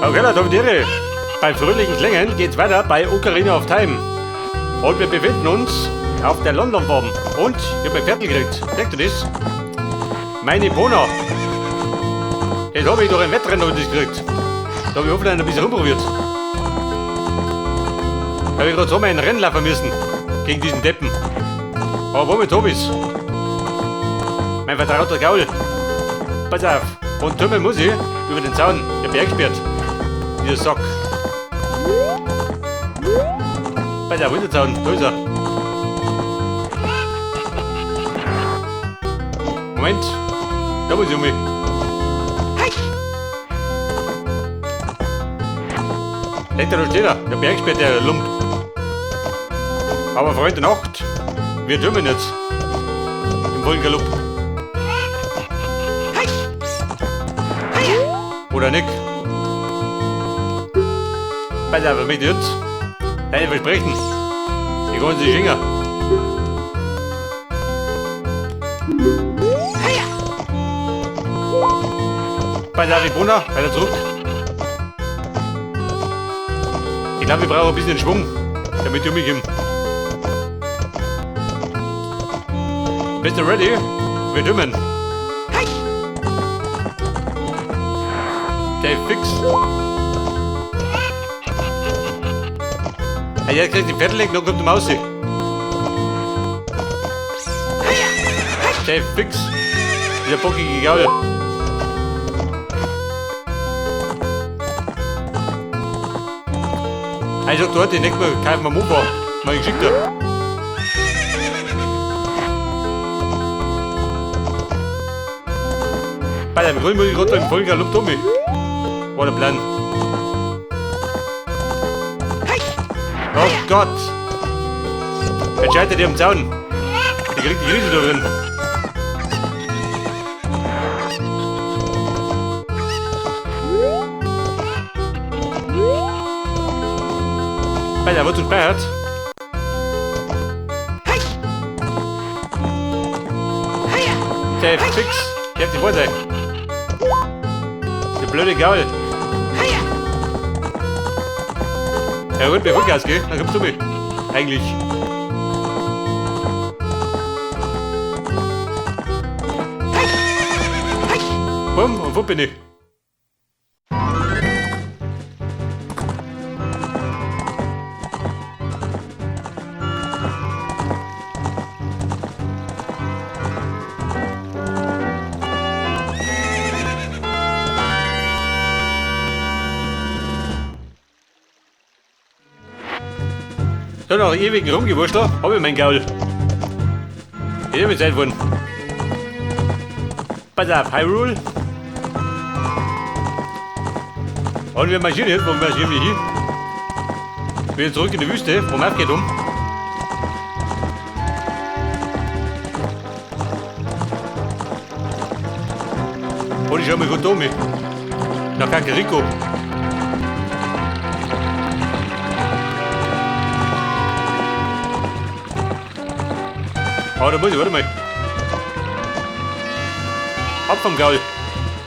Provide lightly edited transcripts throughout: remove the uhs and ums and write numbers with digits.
Okay, Leute, Tiere. Beim fröhlichen Klängen geht's weiter bei Ocarina of Time. Und wir befinden uns auf der Lon Lon Farm. Und ich hab mein Pferdl gekriegt. Kriegt ihr das? Meine Epona. Das hab ich durch ein Wettrennen hab ich das gekriegt. Da hab ich hoffentlich ein bisschen rumprobiert. Da hab ich grad so mein Rennen laufen müssen. Gegen diesen Deppen. Aber womit hab ich's? Mein vertrauter Gaul. Pass auf. Und tümmeln muss ich über den Zaun. Der Berg sperrt. Dieser Sack. Pass auf, wo ist der Zaun? Da ist er. Moment. Da muss ich um mich. Hey! Da steht er. Der Berg sperrt, der Lump. Aber Freunde der Nacht, wir türmen jetzt. Im vollen Galopp. Oder nicht? Pass auf, was möchte ich jetzt? Deine Versprechen. Ich kann sie schenken. Pass auf, Epona, weiter zurück. Ich glaube, wir brauchen ein bisschen Schwung, damit ich umkomme. Bist du ready? Wir dümmen. Der ist fix. Ah, jetzt kriegst du die Pferdelenk, dann kommt die Maus. Der ist fix. Dieser bockige Gaul. Also dort, ich nächste Mal kaufen wir Mofa. Mal geschickter. Bei dem Grün muss ich gerade im vollen Galopp um mich. War der Plan. Oh Gott! Jetzt scheitert ihr am Zaun. Die kriegt die Krise da drin. Bei der wird gesperrt. Der ist fix. Ich hab die Vorteil. Der blöde Gaul. Er holt mir Vollgas, gell? Dann kommst du mit. Eigentlich. Bumm, und wo bin ich? So, nach ewigen Rumgewurstel hab ich meinen Gaul. Ich hab mich Zeit geworden. Pass auf, Hyrule. Und wir marschieren jetzt, wo marschieren wir hin? Wieder zurück in die Wüste, wo wir aufgeht um. Und ich schau mal gut um mich. Nach Kakariko. Oh, da muss ich, warte mal. Ab vom Gaul.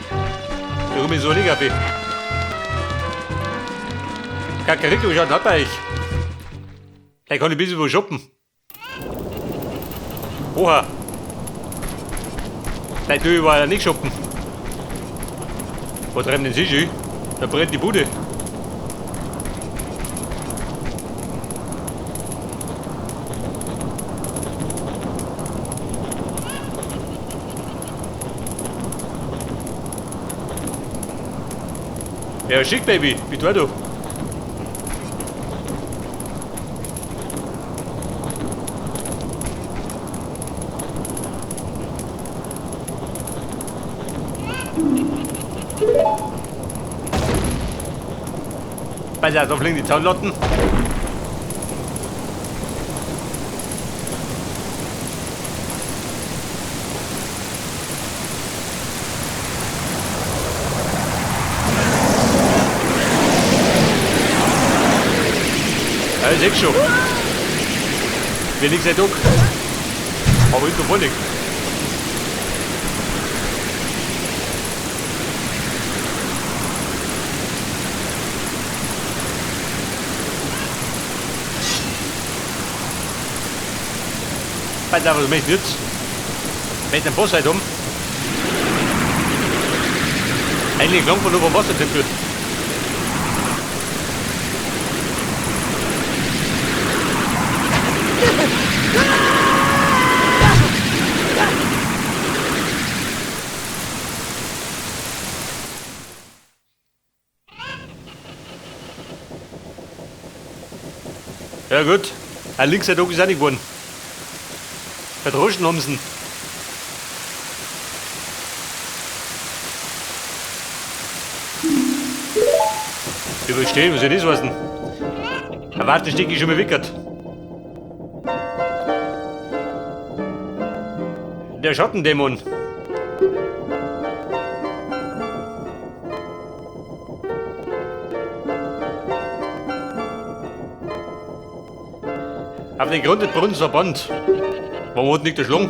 Da komme ich so nicht auf. Kakariko schaut ab bei euch. Vielleicht kann ich ein bisschen wo shoppen. Oha. Vielleicht tue ich überall nicht shoppen. Wo treiben denn Sie schon? Da brennt die Bude. Ja, schick, Baby. Wie du? Pass auf, da fliegen die Zaunlatten. Ja, ich seh schon. Mir liegt seit Tag. Aber ich bin voll. Pass auf, was möchte ich jetzt? Möchte den Boss halt um. Eigentlich lang von über Wassertempel. Ja gut, ein links hat auch ist auch nicht geworden. Verdroschen haben sie ihn. Überstehen, was soll das heißen? Ein Wartenstück ist schon mal wickert. Der Schattendämon. Auf den Grund des Brunnens verbannt. Warum hat nicht der Schlung?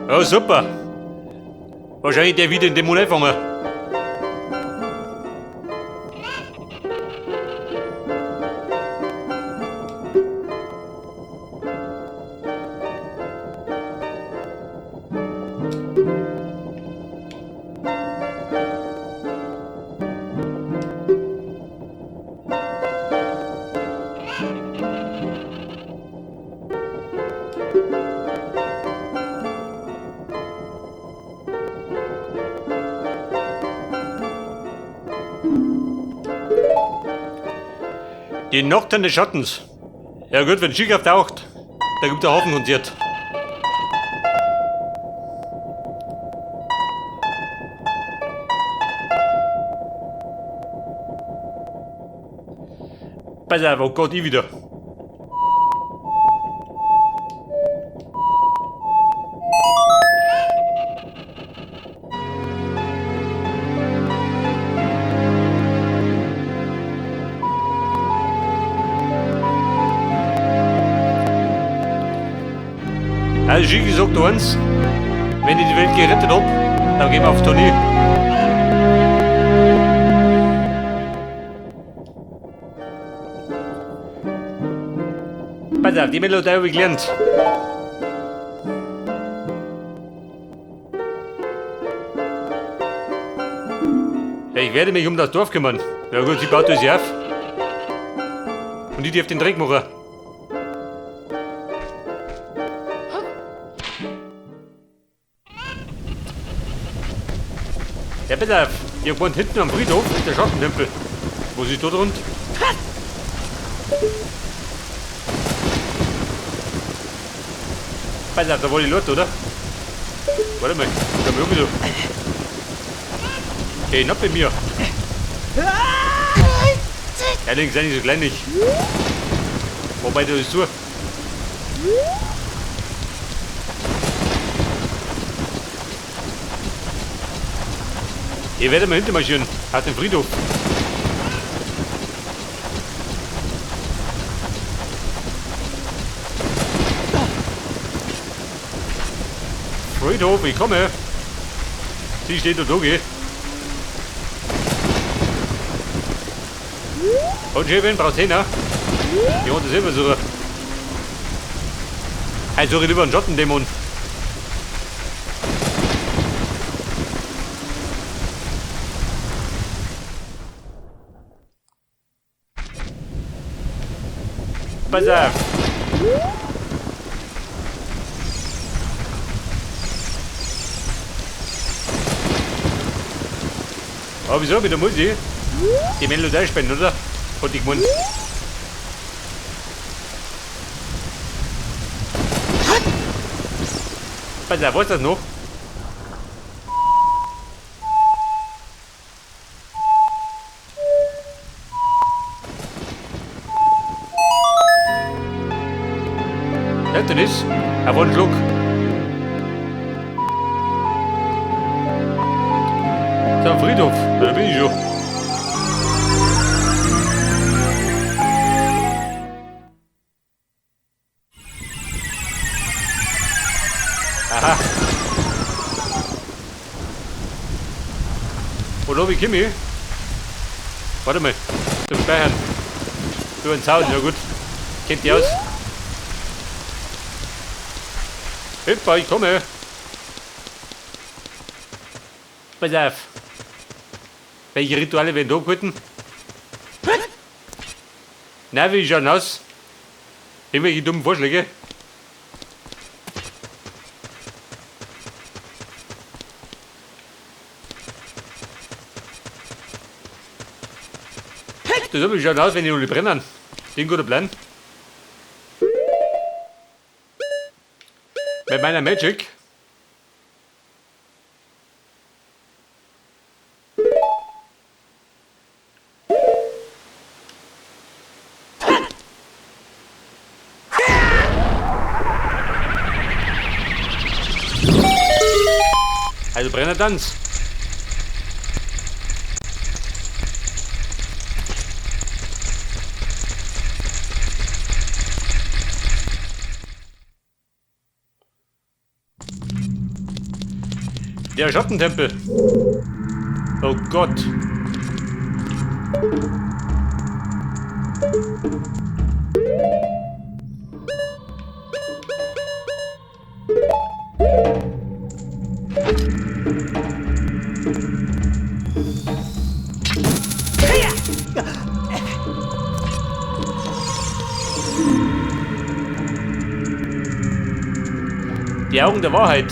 Ja, super. Wahrscheinlich der wieder in Dämon einfangen. Die Nocturne des Schattens. Ja gut, wenn Schick auftaucht, da gibt es ein Hafenkonzert. Pass auf, oh Gott, ich wieder. Also Gigi sagt eins, wenn ich die Welt gerettet hab, dann gehen wir auf Tournee. Pass auf, die Melodie habe ich gelernt. Ja, ich werde mich um das Dorf kümmern. Ja gut, sie baut das auf. Und ich darf den Dreck machen. Ja, bitte auf. Ihr wohnt hinten am Friedhof, der Schattentempel. Was ist da drunter? Pass auf, da war die Leute, oder? Warte mal, da haben wir wieder. Hey, not bei mir. Ja, links sei nicht so kleinlich. Wobei, das ist zu. Ich werde mal hinter marschieren, auf den Friedhof. Friedhof, ich komme. Sie steht da, geh. Und schön, brauchst du hin, ne? Ich wollte selber suchen. Ich suche lieber einen Schottendämon. Pass auf. Aber wieso mit der Musik? Die Melodie spenden, oder? Hat die gemeint. Pass auf, was ist das noch? Ja, das ist ein Schluck. Das ist ein Friedhof, da bin ich schon. Aha. Und wie komme ich? Warte mal. Zum Speichern. Über den Zaun, ja gut. Kennt die aus. Hüppa, ich komme. Pass auf. Welche Rituale werden da gehalten? Na, wie schauen aus? Irgendwelche dummen Vorschläge? Das wie schaut aus, wenn die alle brennen. Den guter Plan. Mit meiner Magic. Also Brennertanz. Der Schattentempel. Oh Gott. Die Augen der Wahrheit.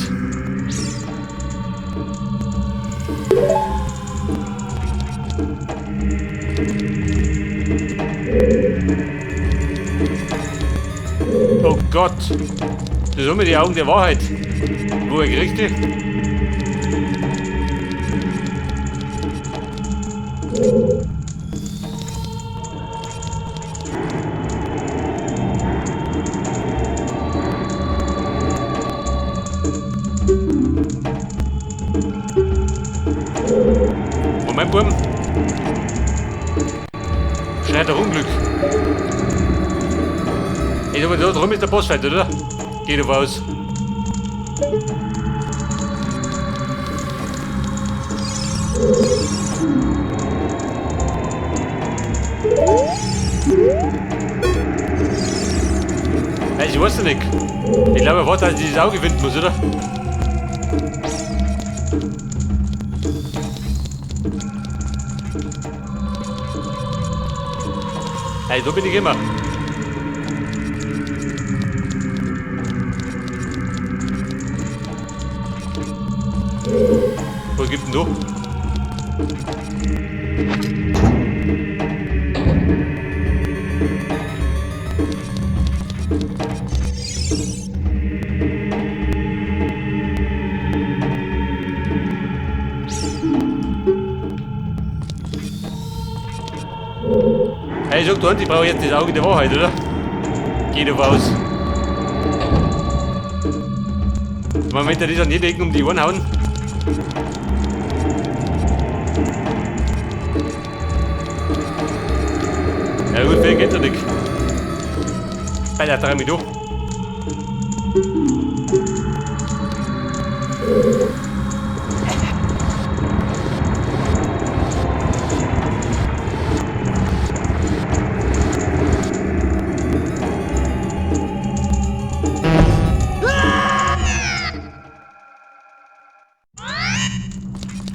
Oh Gott. Das sind die Augen der Wahrheit. Woher kriegt die? Moment, Buben. Schreit doch Unglück. Ich aber da drum ist der Bossfight, oder? Geht doch aus. Hey, ich wusste nicht. Ich glaube, er dass ich dieses Auge finden muss, oder? Hey, so bin ich immer. Was gibt denn du? Hey, sag du, ich brauche jetzt das Auge der Wahrheit, oder? Geh doch aus. Moment, das an jede Ecke um die Ohren hauen. Ja gut, viel geht ja nicht. Bei der drei mich durch.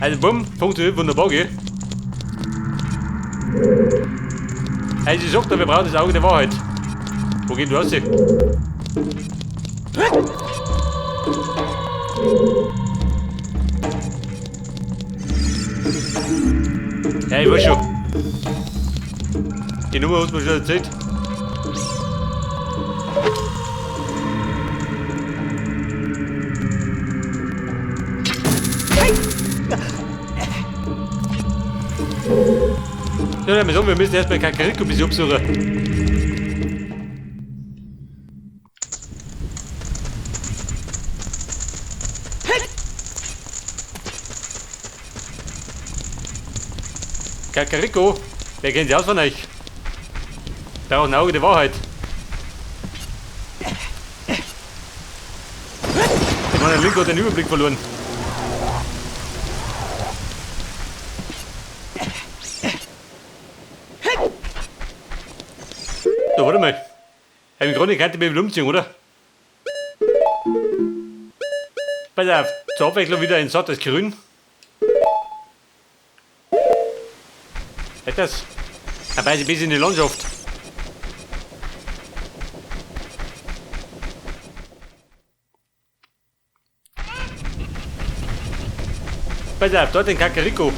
Also bumm, funktioniert wunderbar, gell? Also ich sag doch, wir brauchen das Auge der Wahrheit. Wo geht du raus? Ja, ich weiß schon. Die Nummer hat mir schon erzählt. Ja, wir müssen erstmal Kakariko ein bisschen absuchen. Kakariko, wer kennt sich aus von euch? Da auch ein Auge der Wahrheit. Ich meine, Link hat den Überblick verloren. Grunde kann ich mich wieder umziehen, oder? Pass auf, zur Abwechslung wieder ein sattes Grün. Hätt das? Da weiß ich ein bisschen in die Landschaft. Pass auf, dort den Kakariko.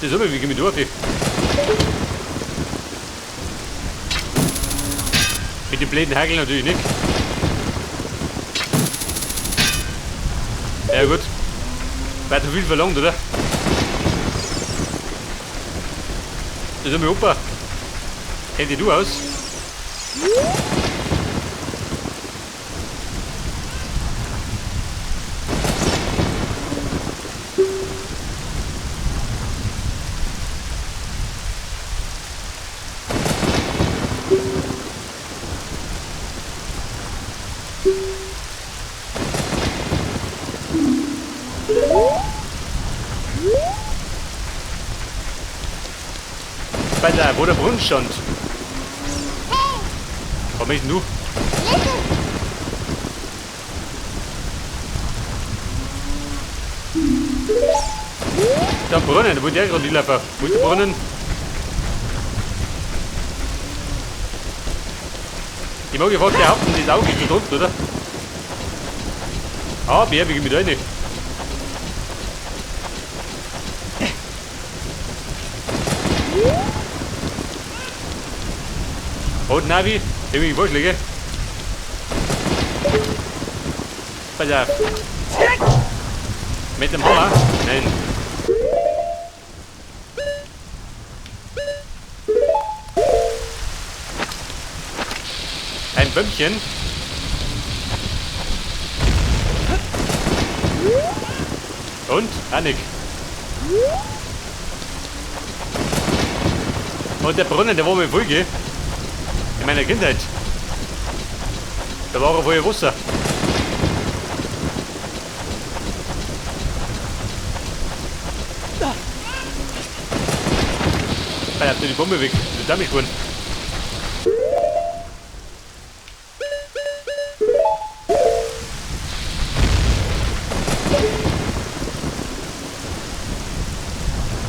Das ist immer wie mit durch. Mit dem blöden Hagel natürlich nicht. Ja gut. War zu viel verlangt, oder? Das ist immer Opa. Kennt dich du aus? Bei der, wo der Brunnen stand. Hey, Was bist denn du? listen. Der Brunnen, da wollte ich gerade hinlaufen. Wo ist der Brunnen? Ich mag ja fast behaupten, das Auge ist da drunten, oder? Ah, Bär, wie geh ich da rein? Und Navi, irgendwie Vorschläge. Pass auf. Mit dem Hammer? Nein. Ein Bömmchen. Und? Annik. Und der Brunnen, der war mir voll, gell? In meiner Kindheit. Da war er voll Wasser. Ah, habt ihr die Bombe weg? Das ist damit geworden.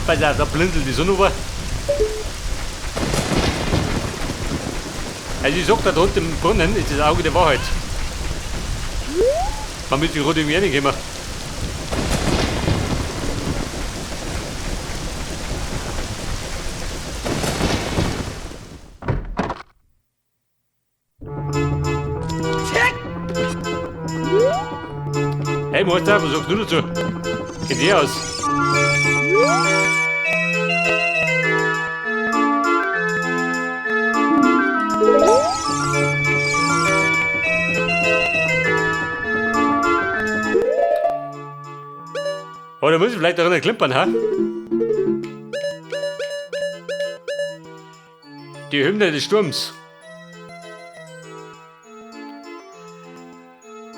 Pass auf, da blinzelt die Sonne über. Also ich sag, da drunten im Brunnen ist das Auge der Wahrheit. Man müsste gerade irgendwie reinkommen. Hey Meister, was sagst du dazu? Kennt ihr aus? Oh, da muss ich vielleicht darin klimpern, ha? Die Hymne des Sturms.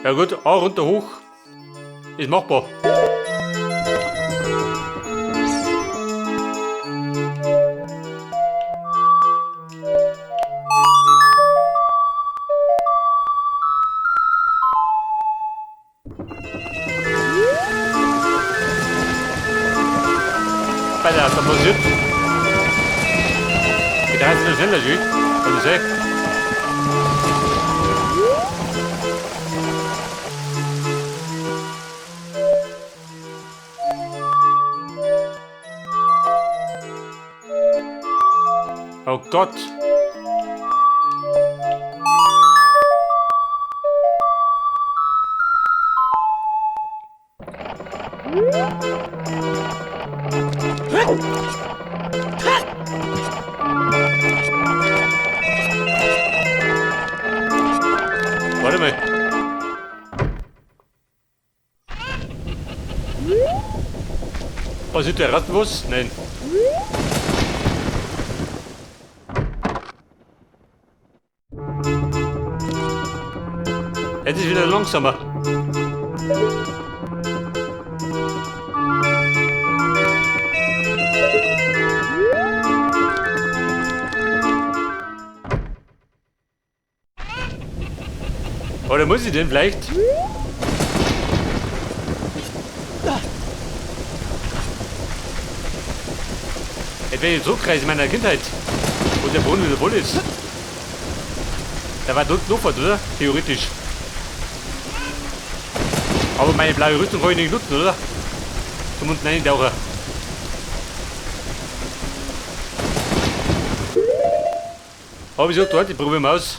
Ja gut, auch runter hoch. Ist machbar. Pass auf, da passiert. Die drei sind schneller, schön. Kann ich sehen. Oh Gott. Warte mal. Was ist der Rattenwurst? Nein. Jetzt ist wieder langsamer. Oder muss ich denn vielleicht? Jetzt werde ich zurückreisen in meiner Kindheit, wo der Brunnen wieder voll ist. Da war dort noch was, oder? Theoretisch. Aber meine blaue Rüstung kann ich nicht nutzen, oder? Zum unten eintauchen. Aber ich sag dort, ich probiere mal aus.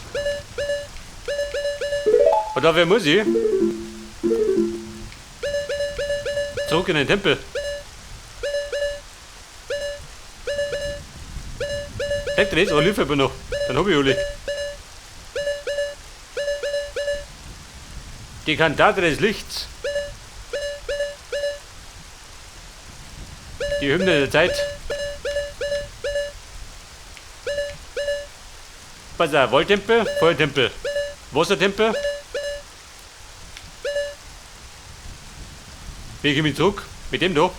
Und dafür muss ich zurück in den Tempel. Denkt ihr das? Oh, lief aber noch. Dann hab ich alle. Die Kantate des Lichts. Die Hymne der Zeit. Pass auf, Wolltempel, Feuertempel, Wassertempel. Wie komme ich zurück? Mit dem da.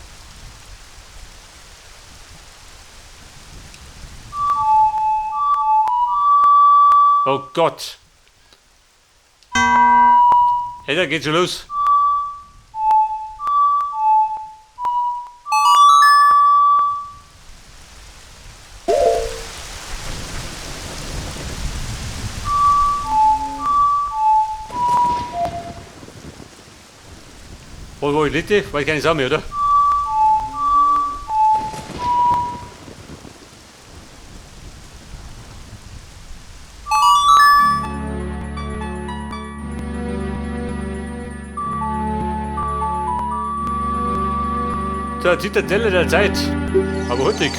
Oh Gott. Hey, da geht's schon los. Wo war ich Litte? War ich keine Sau mehr, oder? Zur Zitadelle der Zeit. Aber hurtig.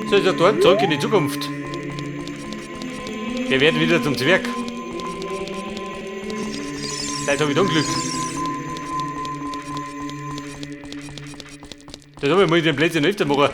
So ist er dort, zurück in die Zukunft. Wir werden wieder zum Zwerg. Vielleicht habe ich Unglück. Das habe ich mal den Blödsinn öfter machen.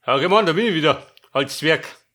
Ja, komm an, da bin ich wieder. Als Zwerg.